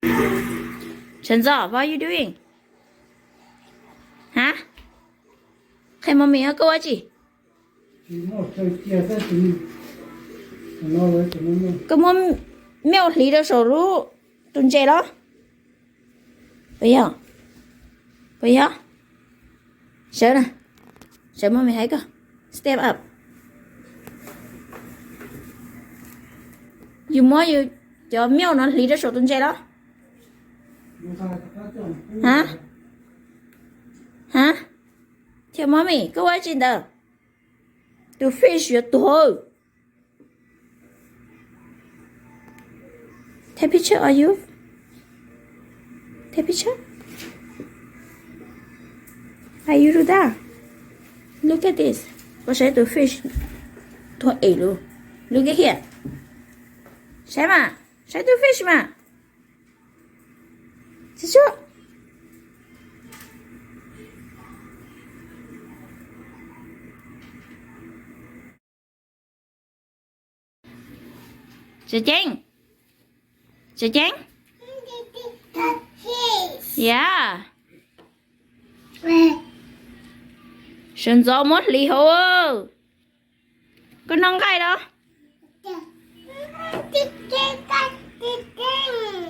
Sawv ntxov, what are you doing? Ha? Qhia mommy koj ua dab tsi? Koj muab milk hliv rau saum lub tus ntses los? Puas yog? Puas yog? Sawv na, sawv, mommy hais koj. Step up. Yus muab yus cov milk no hliv rau saum tus ntses los? Ha? Ha? Thiab mommy, koj ua dab tsi ntawd? Tus fish yuav tuag. Take picture, are you? Take picture? Are you do that? Look at this. Koj saib tus fish tuag es lus. Look at here. Saib mas, saib tus fish mas. Tsis tsuag. Tseem ceeb. Tseem ceeb. Ya. Sawv ntxov muab hliv hauv. Koj noj nqaij los?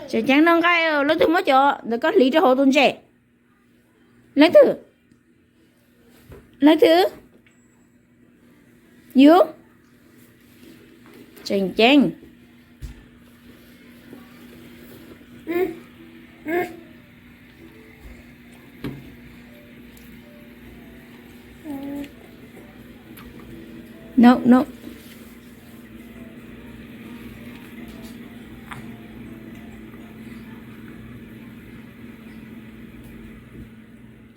Tseem ceeb noj nqaij, leej twg muab cov ntawd koj hliv rau hauv tus ntses? Leej twg? Leej twg? Yus? Tseem ceeb. No, no.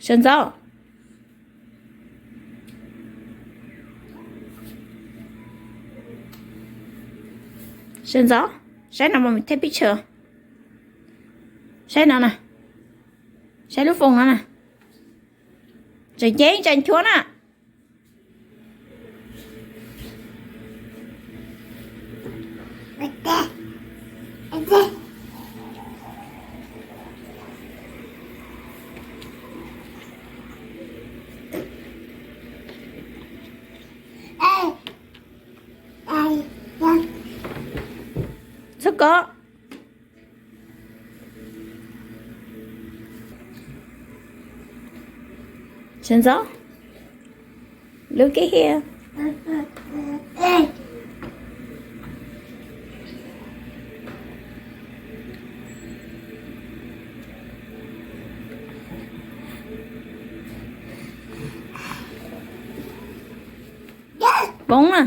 Sawv ntxov. Sawv ntxov, saib no, mommy take picture. Saib no na. Saib lub phone no na. Tseem ceeb, tseem cuab na. Txhob kov. Sawv ntxov. Look at here. Poob na.